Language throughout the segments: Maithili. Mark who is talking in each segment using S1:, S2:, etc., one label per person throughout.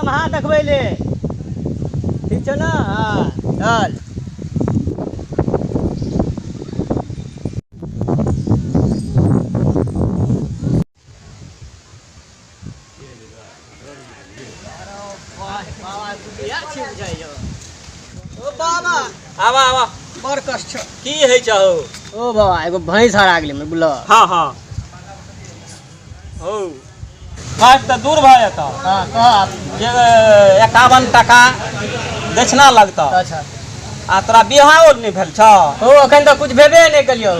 S1: एकदम हाथ देखबै ले। ठीक छौ ने? हँ चल। ओ बाबा,
S2: आवा आवा।
S1: बड़ कष्ट छौ।
S2: की होइ छौ?
S1: ओ बाबा, एगो भैंस हरा गेलै हमर, बुझलह?
S2: हँ हँ, हौ कष्ट तऽ दूर भऽ जेतौ।
S1: हँ, कह आब।
S2: जे 51 टाका दक्षिणा लगतौ।
S1: अच्छा।
S2: आ तोरा बियाहो नहि भेल छौ?
S1: ओ एखन तऽ कुछ भेबे नहि केलियौ।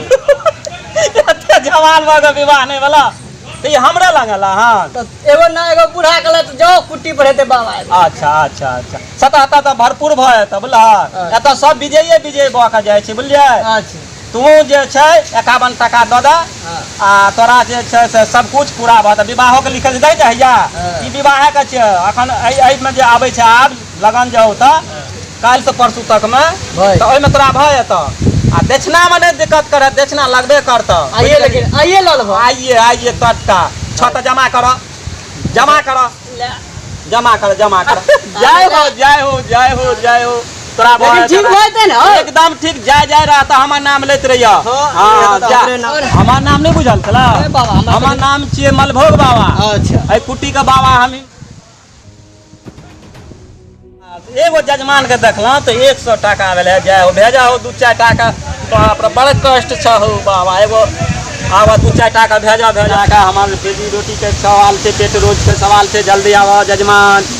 S2: एते जवान भऽ कऽ विवाह नहि भेला तऽ ई हमरे लग एला हन?
S1: तऽ एगो ना एगो बूढ़ा कहलक जाओ कुट्टी पर हेतै बाबा एगो।
S2: अच्छा अच्छा अच्छा, सतहत्तर तऽ भरपूर भऽ जेतौ, बुझलह?
S1: अच्छा।
S2: एतऽ सब विजयी विजयी भऽ कऽ जाइ छै, बुझलियै?
S1: अच्छा।
S2: तू जे छै 51 टाका दऽ दे।
S1: हँ।
S2: आ तोरा जे छै से सब कुछ पूरा भऽ जेतौ। विवाहोके लिखल छै, दै हैया।
S1: हँ।
S2: ई विवाहेके छै अखन। एहिमे जे आबै छै आब लगन जे औतऽ काल्हिसँ परसू तकमे
S1: भऽ
S2: तऽ ओहिमे तोरा भऽ जेतौ। आ दक्षिणामे नहि दिक्कत करत, दक्षिणा लगबे करतौ।
S1: आइए, लेकिन आइए लऽ लेबऽ।
S2: आइए आइए तटका छह तऽ जमा कर, जमा कर, जमा कर, जमा कर। जय हो, जय हो, जय हो, जय हो। तोरा भऽ
S1: लेकिन ठीक
S2: जेतौ।
S1: भऽ जेतै ने हौ?
S2: एकदम ठीक। जाय जाय रहता, हमर नाम लैत रहिय।
S1: हँ,
S2: हँ,
S1: तऽ
S2: जा।
S1: हमरे नाम-
S2: हमर नाम नहि बुझल छल?
S1: ए बाबा, हमरा
S2: हमर नाम छियै मलभोग बाबा।
S1: अच्छा।
S2: एहि कुट्टी के बाबा हम। एगो जजमान के देखलहुँ तऽ 100 टाका भेलै। जय हो, भेजा हो दू चारि टाका। बाप रे, बड़ कष्ट छ हौ बाबा। एगो आबऽ, दू चारि टाका भेजा, भेजा के। हमर बेटी रोटी के सवाल छै, पेट रोज के सवाल छै। जल्दी आबऽ जजमान।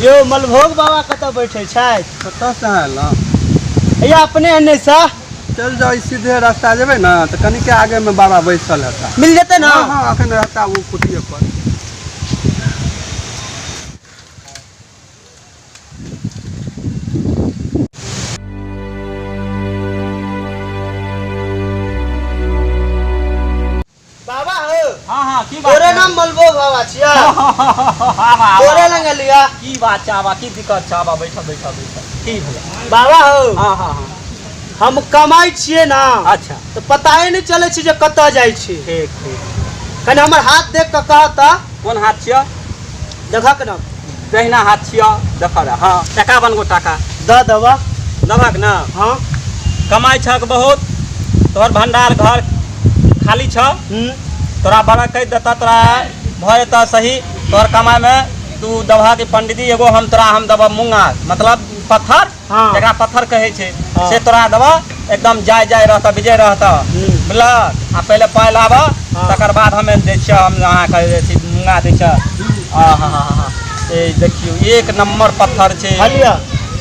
S1: यौ, मलभोग बाबा कतऽ बैठे छथि?
S3: कतऽसँ एलहुँ?
S1: हैया अपने एने सँ।
S3: चलि जाउ, ई सीधे रास्ता जेबै ने तऽ कनिके आगेमे बाबा बैसल हेता।
S1: मिल जेतै ने?
S3: हँ हँ, एखन रहता ओ कुटिये पर।
S1: बाबा हो।
S2: हँ हँ, की बात
S1: तोरे
S2: छै?
S1: नाम मलभोग बाबा छियै?
S2: आबा आबा।
S1: तोरे लग लिया।
S2: की बात छै? आबा, की दिक्कत छै? आबा, बैठऽ बैठऽ बैठऽ। की भेलै?
S1: बाबा हो।
S2: हँ हँ हँ।
S1: हम कमाइ छियै ने।
S2: अच्छा।
S1: तऽ पताए नहि चलै छै जे कतऽ जाइ छी।
S2: ठीक ठीक।
S1: कनि हमर हाथ देख कऽ कह तऽ।
S2: कोन हाथ छियऽ?
S1: देखक ने।
S2: दहिना हाथ छियऽ, देखऽ रे। हँ, 51 गो टाका।
S1: दऽ देबऽ।
S2: देबहक ने?
S1: हँ।
S2: कमाइ छक बहुत, तोहर भंडार घर खाली छऽ। तोरा बड़ा कहि देतऽ, तोरा भऽ जेतऽ सही तोहर कमाइमे। तू देबहक पंडीजी एगो हम तोरा हम देबऽ मूँगा, मतलब पत्थर।
S1: हँ।
S2: जकरा पत्थर कहै छै।
S1: हँ।
S2: से तोरा देबऽ, एकदम जाय जाय रहतऽ, विजय रहतऽ। बुझलह? आ पहिले पाइ लाबऽ।
S1: हँ।
S2: तकर बाद हमे दै छियऽ, हम अहाँके अथी मूँगा दै छियऽ। आ हा हा हा, ए देखियौ, एक नम्बर पत्थर छै।
S1: हँ, लिअ।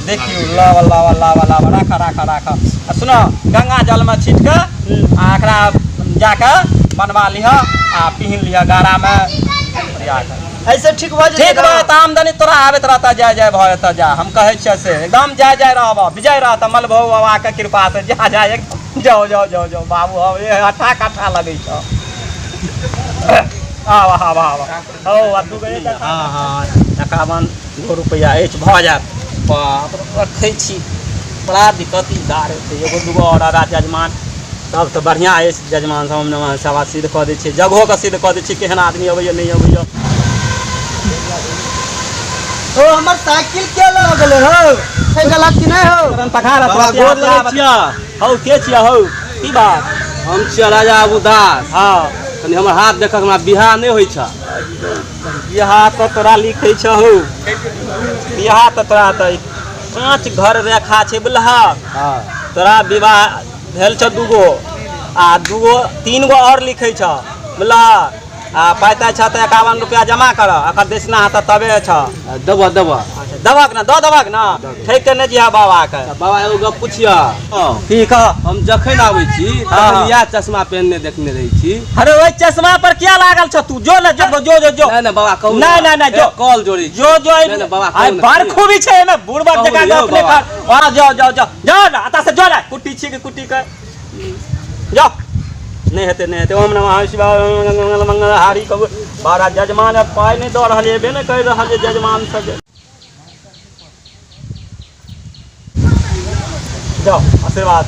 S2: देखियौ, लाबऽ लाबऽ लाबऽ लाबऽ, राखऽ राखऽ राखऽ। आ सुनऽ, गंगा जलमे छीट कऽ आ एकरा जाकऽ बनवा लिहऽ आ पिन्ह लिहऽ गारामे ओरिया कऽ।
S1: ऐसे ठीक भऽ जेतै
S2: ठीक
S1: ने?
S2: भऽ जेतऽ, आमदनी तोरा आबैत रहतऽ, जाय जाय भऽ जेतऽ। जा, हम कहै छियऽ से एकदम जाय जाय रहबऽ, विजय रहतऽ मलभो बाबाके कृपासँ। जा जा, एकदम जाओ जाओ जाओ जाओ बाबू। हम ए अठा कठा लगै छौ। आब आब आब हौ, आ तू गए। हँ हँ, 51 गो रुपैआ अछि, भऽ जायत। बाप रे, रखै छी। बड़ा दिक्कत ई दार हेतै। एगो दूगो आओर आगा जजमान तब तऽ बढ़िआँ अछि। जजमान सब हम सेवा सिद्ध कऽ दै छियै, जगहोके सिद्ध कऽ दै छियै, केहन आदमी अबैए नहि अबैए।
S1: ओ हमर साइकिल के लऽ गेलै हौ? छै गलत कि नहि हौ?
S2: पखा
S3: बाबा, गोर लगै छियऽ।
S2: हौ, के छियै हौ? की बात?
S3: हम छियै राजा अबू दास।
S2: हँ।
S3: कनि हमर हाथ देखक, हमरा बियाह नहि होइ छ।
S2: बियाह तऽ तोरा लिखै छहु, बियाह तऽ तोरा तऽ पाँच घर रेखा छै, बुझलह?
S3: हँ।
S2: तोरा विवाह भेल छौ दूगो आ दूगो तीन गो आओर लिखै छौ, बुझलह? आ पाइ ताइ छह तऽ 51 रुपया जमा कर, एकर दक्षिणा हेतऽ तबे छह।
S3: देबह देबह।
S2: अच्छा, देबहक ने? दऽ देबहक ने? ठकि कऽ नहि जिहा बाबाके।
S3: बाबा, एगो गप पुछियऽ?
S2: की कह?
S3: हम जखन आबै छी तखन इएह चश्मा पहिनने देखने रहै छी।
S2: अरे, ओहि चश्मा पर किया लागल छौ तू? जो ने, जो जो जो जो।
S3: नहि नहि बाबा, कहू।
S2: नहि नहि नहि, जो।
S3: कॉल जोड़ै छी।
S2: जो जो।
S3: नहि नहि बाबा,
S2: आइ
S3: कहू ने।
S2: बड़ खूबी छै एहिमे, बुढ़बक
S3: कहू
S2: जकाँ
S3: ने यौ
S2: गप नहि
S3: बाबा।
S2: कर। आ जाओ जाओ जाओ जाओ ने, एतऽ से जो ने। कुट्टी छी के कुट्टी के जाओ। नहि हेतै, नहि हेतै। ओम नमः शिवाय, मंगल मंगल हारी कहू। बड़ा जजमान पाइ नहि दऽ रहल एबे नहि कहि रहल जे जजमान सब जाओ। आशीर्वाद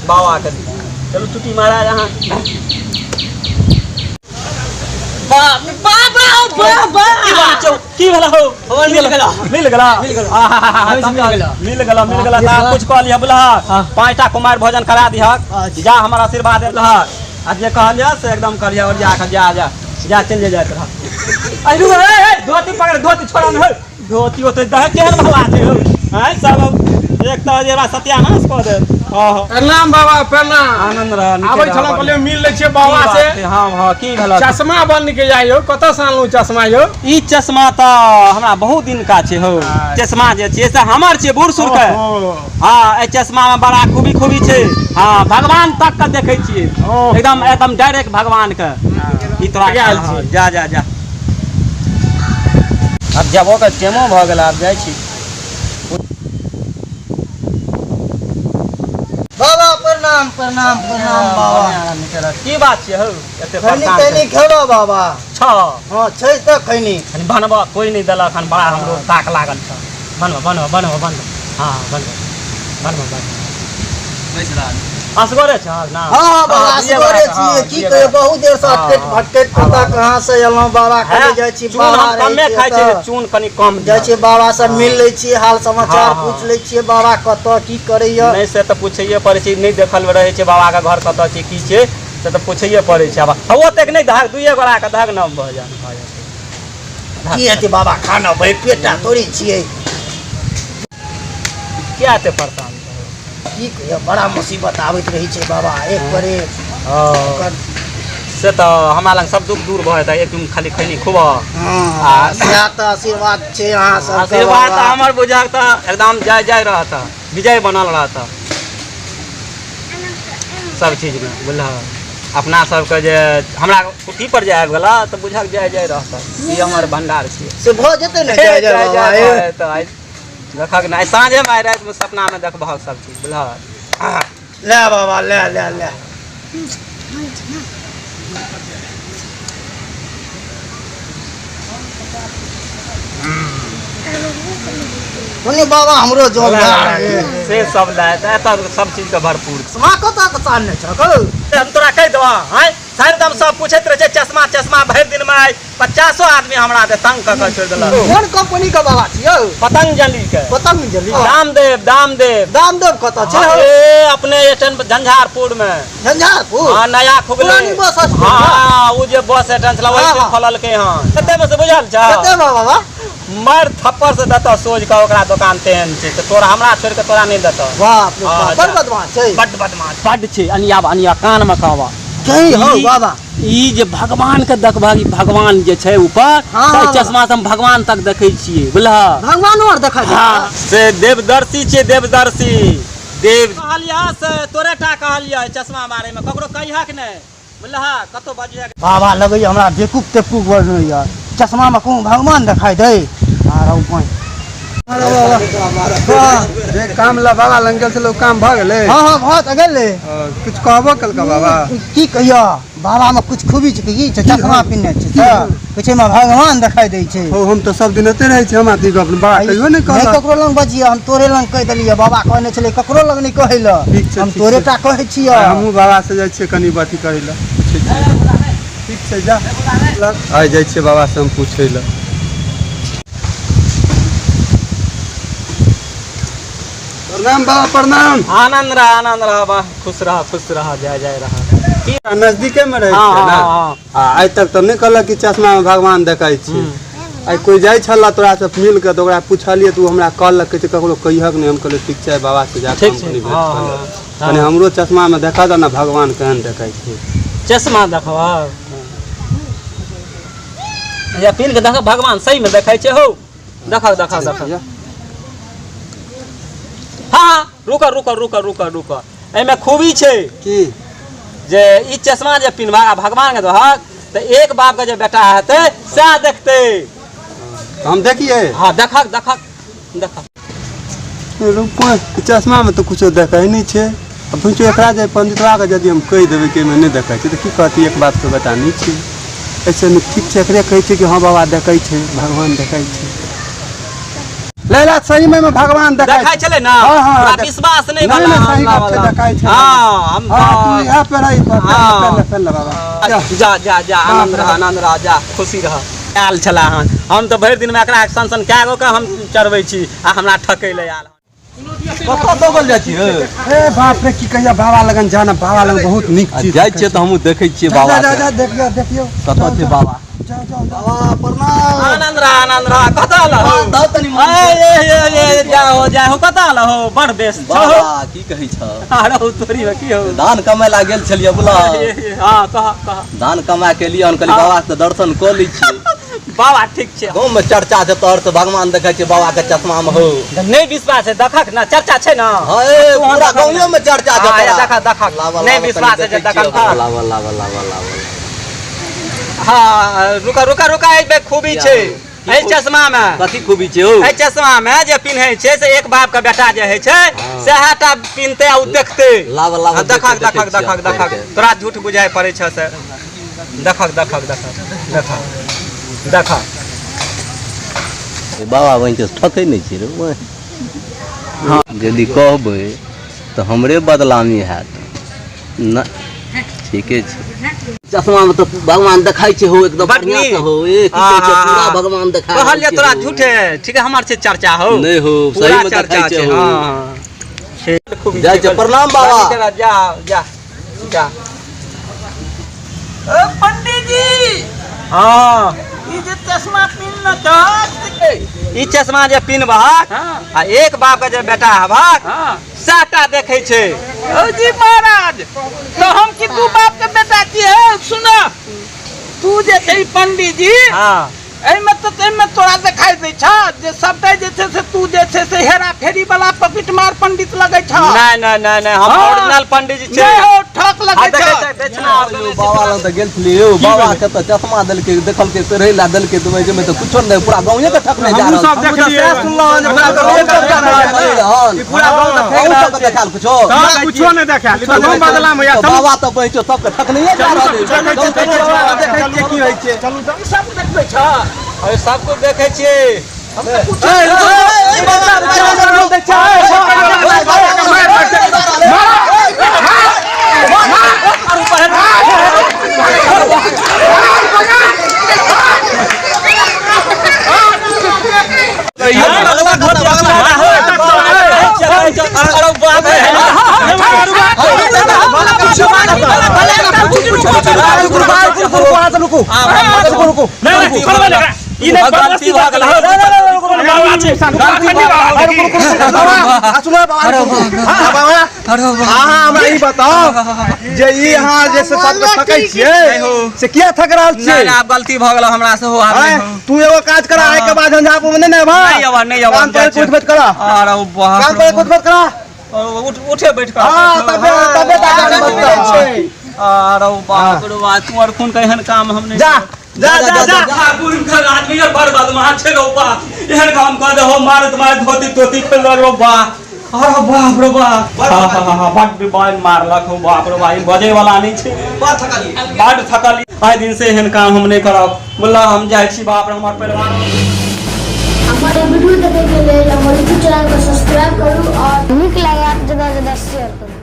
S2: बाबा के। चलू टूटी महाराज अहाँ।
S1: बाप बाबा बाबा,
S2: की बात छौ? की भेल हौ?
S1: मिल गेला।
S2: मिल गेला?
S1: मिल गेला।
S2: आहा,
S1: मिल गेला।
S2: मिल गेला, मिल गेला। ता कुछ कह लिह बुलह, 5टा कुमार भोजन करा दिहक।
S1: अच्छा।
S2: जा, हमर आशीर्वाद दे लहक आ जे कहलियह से एकदम करियह और जा जा जा जा, चलि जाइत रह। अरे रुक, ए ए, धोती पकड़, धोती छोड़ा न हौ, धोती ओते दह। केहन भला छै हौ? आँय, सब एक तऽ जे सत्यानाश कऽ देत। हँ हँ।
S4: प्रणाम बाबा, प्रणाम।
S2: आनंद रह, नीके
S4: आबै
S2: रह,
S4: छलहुँ,
S2: बढ़िआँ।
S4: कहलियै मिल लै छियै
S2: की
S4: बाबा
S2: बात
S4: से।
S2: छै? हँ हँ, की भेल?
S4: चश्मा बन के जाइ यौ, कतऽ से आनलहुँ चश्मा यौ?
S2: ई चश्मा तऽ हमरा बहुत दिनका छै हौ।
S4: अच्छा।
S2: चश्मा जे छै से हमर छै बूढ़ सूढ़ के।
S4: ओहो।
S2: हँ, एहि चश्मा मे बड़ा खूबी खूबी छै। हँ, भगवान तक के देखै छियै।
S4: ओहो।
S2: एकदम एकदम डायरेक्ट भगवान के। ई तोरा
S4: गेल
S2: हँ,
S4: छी।
S2: जा जा जा, आब जबो के टेमो भऽ गेल, आब जाइ छी।
S1: बाबा प्रणाम, प्रणाम, प्रणाम बाबा।
S2: की बात छियै हौ, एते
S1: खैनी
S2: परेशान?
S1: तैनी खेबो बाबा?
S2: छ।
S1: हँ, छै तऽ खैनी।
S2: कनि बनबऽ कोइ नहि देलक हन, बड़ा हमरो ताक लागल छ। बनबऽ बनबऽ बनबऽ बनबऽ, हँ बनबऽ बनबऽ बनबऽ। असगरे छ ना?
S1: हँ हँ बाबा,
S2: दुइये
S1: असगरे
S2: गोटा,
S1: छियै।
S2: हँ,
S1: की
S2: दुइये
S1: कहियो,
S2: गोटा।
S1: बहुत देर से
S2: हँ,
S1: अटकैत
S2: हँ।
S1: भटकैत पता कहाँ से एलहुँ बाबा।
S2: हैं?
S1: कहले जाइ छी
S2: चून
S1: बाबा
S2: हम कमे
S1: रहै छै
S2: खाइ छियै,
S1: एतऽ।
S2: चून कनि कम
S1: जाइ
S2: दिहऽ।
S1: छियै बाबा से मिल लै छियै, हाल समाचार
S2: हँ, हँ।
S1: पूछि लै छियै बाबा कतऽ की करैया।
S2: नहि, से तऽ पूछैए पड़ै छै। नहि देखल रहै छै बाबाके घर कतऽ छै, की छै, से तऽ पूछैए पड़ै छै। आब हँ, ओतेक नहि दहक, दुइए गोटाके दहक न, भऽ जायत, भऽ जायत।
S1: की हेतै बाबा, खाना भरि पेटा थोड़े छियै।
S2: किया एते परेशान छहो?
S1: की कहियो, बड़ा मुसीबत आबैत रहै छै बाबा, एक पर एक।
S2: हँ, से तऽ हमरा लग सब दुख दूर भऽ जेतै, एक दिन खाली खैनी खूब।
S1: हँ, सएह तऽ आशीर्वाद छै अहाँ सबके।
S2: आशीर्वाद तऽ
S1: बाबा।
S2: हमर बुझक तऽ एकदम जय जय रहत, विजय बनल रहत सब चीजमे, बुझलह? अपना सबके जे हमरा कुट्टी पर जे आबि गेला तऽ बुझक जय जय रहत। ई हमर भंडार छियै।
S1: से भऽ जेतै ने जय जय बाबा?
S2: भऽ जेतै। आइ देखक ने, आइ साँझेमे, आइ रातिमे सपनामे देखबहक सब चीज, बुझलह?
S1: ले बाबा, ले ले ले। सुनी बाबा, हमरो जोर
S2: से सब लए एतऽ सब चीजके भरपूर छै।
S1: चश्मा कतऽ के सामने छौ कौ?
S2: हम तोरा कहि देबह, आँय, हरदम सब पूछैत रहै छै चश्मा चश्मा। भरि दिनमे आइ 50 आदमी हमरा दे तंग कऽ कऽ छोड़ि देलक।
S1: कोन कंपनी के बाबा छियौ?
S2: पतंजलि के।
S1: पतंजलि?
S2: रामदेव, रामदेव।
S1: रामदेव कतऽ छै हौ?
S2: ए, अपने स्टैंड झंझारपुर मे।
S1: झंझारपुर?
S2: हाँ, नया खुगलै।
S1: पुरानी बस स्टैंड?
S2: हाँ, ओ जे बस स्टैंड छलै, ओहि
S1: हाँ,
S2: से
S1: हाँ।
S2: खोललकै हन। कते में से बुझल छौ?
S1: कते में बाबा?
S2: मारि थप्पड़ से देतऽ सोझ कऽ, ओकरा दोकान तेहन छै तऽ तोरा हमरा छोड़ि कऽ तोरा नहि देतऽ।
S1: बाप रे
S2: हाँ,
S1: बाप, बड़
S2: जा।
S1: बदमाश छै।
S2: बड्ड बदमाश, बड्ड छै। अनिया अनिया, कान मे कहबऽ।
S1: कही हौ बाबा।
S2: ई जे भगवान के देखबहक, ई भगवान जे छै ऊपर,
S1: हाँ,
S2: से
S1: हाँ,
S2: चश्मा से हम भगवान तक देखै छियै, बुझलह?
S1: भगवानो आर देखा दे?
S2: हाँ, से देवदर्शी छै, देवदर्शी देव। कहलियह से तोरे टा कहलियह, चश्मा बारे मे ककरो कहिहक नहि, बुझलह? कतौ बजिहक।
S1: बाबा, लगैया हमरा बेकूफ तेकूफ बनैया। चश्मा में कोनो भगवान देखाई दे आ रहू पानि।
S3: जे काम ला बाबा लग गेल छलै, ओ काम भऽ गेलै?
S1: हँ हँ, भऽ तऽ गेलै।
S3: किछु कहबो केलकै बाबा?
S1: की कहियो बाबा में कुछ खूबी छै की छै, चश्मा पिन्ने छै तऽ कहै छै भगवान देखाई दै छै।
S3: हो, हम तऽ सब दिन एते रहै छी, हमरा तऽ ई गप बाबा कहियो नहि
S1: नहि
S3: कहलक।
S1: ककरो लग बजियै, हम तोरे लग कहि देलियै। बाबा कहने छलै ककरो लग नहि कहै लए।
S3: ठीक छै,
S1: हम
S3: ठीक
S1: तोरे
S3: छै।
S1: टा कहै छियै।
S3: आइ हमहूँ बाबा से जाइ छियै कनि अथी करै लए, पूछै छियै। ठीक छै, जा। आइ जाइ छियै बाबा से हम पूछै लए। प्रणाम बाबा, प्रणाम।
S2: आनंद रह, आनंद रह, वाह, खुश रह, खुश रह, जय जय रह। की?
S3: नजदीके मे रहै
S2: हाँ,
S3: छियै ने?
S2: हाँ, हाँ।
S3: आ आइ तक तऽ नहि कहलक कि चश्मा मे भगवान देखै छी। आइ कोइ जाइ छल तोरा से मिल के, तऽ ओकरा पुछलियै तऽ ओ हमरा कहलक कि ककरो कहिहक नहि। हम कहलियै ठीक छै, बाबा से जा
S2: ठीक
S3: कऽ
S2: छै।
S3: कनि भेंट
S2: हाँ,
S3: कऽ लेब।
S2: हाँ,
S3: कनि हमरो चश्मा मे देखा दे ने, भगवान केहन देखै छै।
S2: चश्मा देखब या पिन के देखब, भगवान सही में देखै छै हौ। देखब देखब देखब। हाँ हाँ, रुक रुक रुक रुक रुक, एहिमे खूबी छै।
S3: की?
S2: जे ई चश्मा जे पिन्हबा आ भगवान के दहक तऽ एक बाप के जे बेटा हेतै सएह देखतै।
S3: हम देखिए?
S2: हाँ, देखक देखक देखक।
S3: रुको, चश्मा मे तऽ कुछो देखै नहि छै। आ बुझियौ, एकरा जे पंडितवा के यदि हम कहि देबै कि एहिमे नहि देखै छै तऽ की कहतै? एक बाप के बेटा नहि छै। ऐसे मे ठीक छै, एकरे कहै छै कि हँ बाबा, देखै छै, भगवान देखै छै। ले ला सही में में भगवान देखाइ
S2: देखाइ छलै ना
S3: हाँ, हाँ,
S2: तोरा
S3: देख-
S2: विश्वास नहि
S3: नहि,
S2: भेला
S3: नहि, सही
S2: हमरा
S3: गप छै,
S2: वाला।
S3: देखाइ छै।
S2: हाँ हम
S3: हाँ तू इएह पेरही
S2: हाँ।
S3: पेन ले पेन ले बाबा जा।
S2: जा जा जा आनंद रह आनंद रह जा खुशी रह आयल छला हन हम तऽ भरि दिनमे एकरा सन सन कए गो के हम चढ़बै छी आ हमरा ठकै लए आयल।
S5: कतऽ दौगल जाइ छी
S3: ए बाप रे की कहिया बाबा लगन जाना बाबा लगन बहुत नीक चीज
S5: जाइ छियै तऽ हमहूँ देखै छियै
S3: जा
S5: बाबा
S3: जा जा देखियौ देखियौ
S5: कतऽ छै बाबा?
S3: जाओ जाओ जाओ।
S5: बाबा प्रणाम।
S2: आनंद रह आनंद रह कतऽ लहो?
S5: दऽ तनी
S2: ए ए ए ए जाहो जाहो कतऽ लहो? बड़ बेस छहो।
S5: बाबा की कहै छ?
S2: आरो तोरी में की हो?
S5: धान कमाय ला गेल छलियै बुला।
S2: हाँ कह कह।
S5: धान कमा के लिए हम कहलियै बाबा से दर्शन कऽ लै छियै।
S2: बाबा ठीक छै।
S5: गाँव में चर्चा छै तोहर से भगवान देखै छै बाबा के चश्मा में हो।
S2: नहि विश्वास है देखक ना चर्चा छै ना।
S5: हाँ ए पूरा गाँव में चर्चा छै
S2: हाँ,
S5: तोरा।
S2: देखा देखा
S5: लावा,
S2: नहीं
S5: लावा,
S2: विश्वास
S5: तनी
S2: है जे
S5: देखै
S2: देखक।
S5: छियै। लावा लावा लावा लावा।
S2: हाँ रुका रुका रुका एहि खूबी छै एहि चश्मा में।
S5: कथी खूबी छै हो?
S2: एहि चश्मा में जे पिन्है छै से एक बाप के बेटा जे होइ छै सएह टा पिन्हतै आ ओ देखतै।
S5: लावा लावा
S2: हाँ, देखक
S5: देखै
S2: देखक
S5: छियै,
S2: देखक देखक
S5: देखै।
S2: तोरा झूठ बुझाइ पड़ै छ से देखक देखक देखक देखक देखक।
S5: बाबा बहिन के ठकै नहि छै रे। यदि कहबै तऽ हमरे बदनामी हैत न। ठीके छै। चश्मा में तऽ भगवान देखाइ छै हो एकदम
S2: बड
S5: बढ़िया से
S2: नीक।
S5: हो। ए की कहै छै
S2: हाँ,
S5: पूरा
S2: हाँ।
S5: भगवान देखा
S2: कहल
S5: रहल
S2: जे
S5: छै
S2: तोरा
S5: हो।
S2: झूठे ठीक है हमर छै चर्चा हो।
S5: नहि हो
S2: पूरा
S5: सही में
S2: चर्चा
S5: देखाइ छै
S2: छै।
S5: हो।
S2: हाँ खूबी
S5: जाइ छै प्रणाम बाबा।
S2: जा जा जा।
S6: ओ पंडित जी
S2: हाँ
S6: ई जे चश्मा पिन्ह छ
S2: ई चश्मा जे पिन्हबहक आ एक बाप के जे बेटा हबहक सएहटा देखै छै।
S6: ओ जी महाराज तो हम की दू बाप के बेटा छियै? सुन तू जे छै पंडित जी
S2: हाँ
S6: एहिमे तऽ एहिमे तोरा देखाइ दै छ जे सबटा जे छै से तू जे छै से हेरा फेरी वाला पॉकेट मार पंडित लगै छ।
S2: नहि नहि नहि नहि हम
S6: हाँ।
S2: ओरिजिनल पंडित जी छियै।
S6: नहि हो ठक लगै
S2: आ देखै
S6: छ।
S2: छै बेचना आर देने छै।
S5: बाबा लग तऽ गेल छलियै यौ बाबा के तऽ चश्मा देलकै देखलकै पेरहै ला देलकै तऽ ओहिमे तऽ कुछो नहि पूरा गाँवे के ठकने जा
S4: हमहूँ
S5: रहल
S4: सब
S5: छै।
S4: देखलियै।
S3: सुनलहुँ जे पूरा गाँव के ठक रहल छै।
S5: हन।
S3: ई पूरा गाँव तऽ ठकि
S5: अहूँ
S3: रहल
S5: सबके
S3: छै।
S5: देखायल कुछो?
S4: तब कुछो नहि देखायल ई तऽ गाँव बदलाम होइया।
S5: तऽ
S4: चलू
S5: बाबा तऽ बहिचो सबके ठकनैये जा रहल छै।
S3: बाबा देखै छियै की होइ छै।
S6: ई सब देखबै छ।
S2: अरे सब कुछ देखै छियै।
S3: अहाँ हमरा ई बताउ जे ई अहाँ जे से सबके ठकै छियै से किया ठक रहल
S2: नहि
S3: छियै?
S2: नहि आब गलती भऽ गेल हमरा से हो आब
S3: आँय?
S2: नहि हो।
S3: तू एगो काज करा आइ के बाद झंझारपुर में नहि ने अयबह?
S2: नहि अयबह, नहि अयबह,
S3: कान पर
S2: जाइ
S3: उठ बैठ करा।
S2: अरे बाप
S3: कान पर उठ बैठ करा।
S2: उठ उठे बैठ कर।
S3: हाँ तबे तबे ताकत बचतौ।
S2: अरे बाप रे बाप तू और खून के एहन काम हम नहि
S3: जा जा जा जा।
S2: ठाकुर के आदमी यार बड़ बदमाश छै रो बा एहन काम कर दे हो मारत मारत धोती तोती खोल रो बा। अरे बाप रे बाप हाँ हाँ हाँ बड बाल मारलक हो बाप रे बाप ई बजे वाला नहीं छै। बड थकली आइ दिन से एहन काम हम नहि करब बोला हम जाइ छी बाप रे हमर परिवार।
S7: हमारे वीडियो देखने के लिए हमारे यूट्यूब चैनल को सब्सक्राइब करू और नीक लगा ज़्यादा से ज़्यादा शेयर करू।